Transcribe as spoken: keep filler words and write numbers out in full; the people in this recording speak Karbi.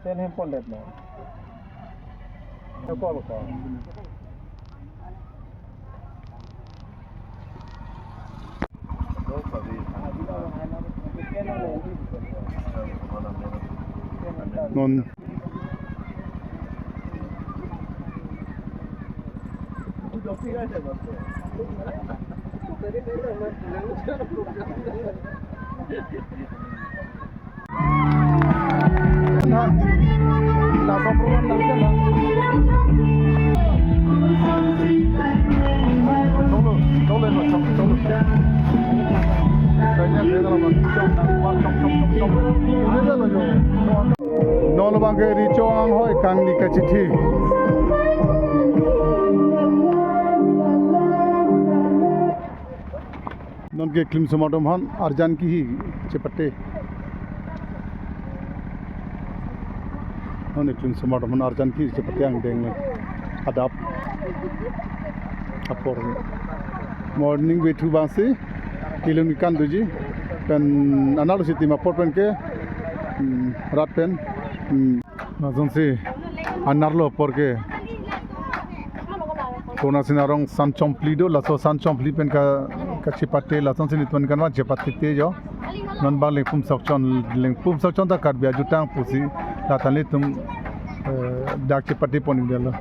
Ten hem pon det na. Call ko. Non. Non abang ke Recho Anghoi kangni kachithi. Non ke klimsomar atum aphan arjan kihi chepate. Non ke klimsomar atum aphan arjan kihi chepate angdeng adap apor. Morning vethu abangsi kelun kekan doji pen analo si tim apor pen ke, hmm, rat pen, hmm. Lasonsi anerlo apor ke Konasing arong Sanchomphli do, laso Sanchomphli pen ka, kachepate, lasonsi nelitum kanvang chepate te jo. Non abang Lengpum Sokchon, Lengpum Sokchon ta Karbi ajutang pusi, lata nelitum, eh, dak chepate pon-ik detlo.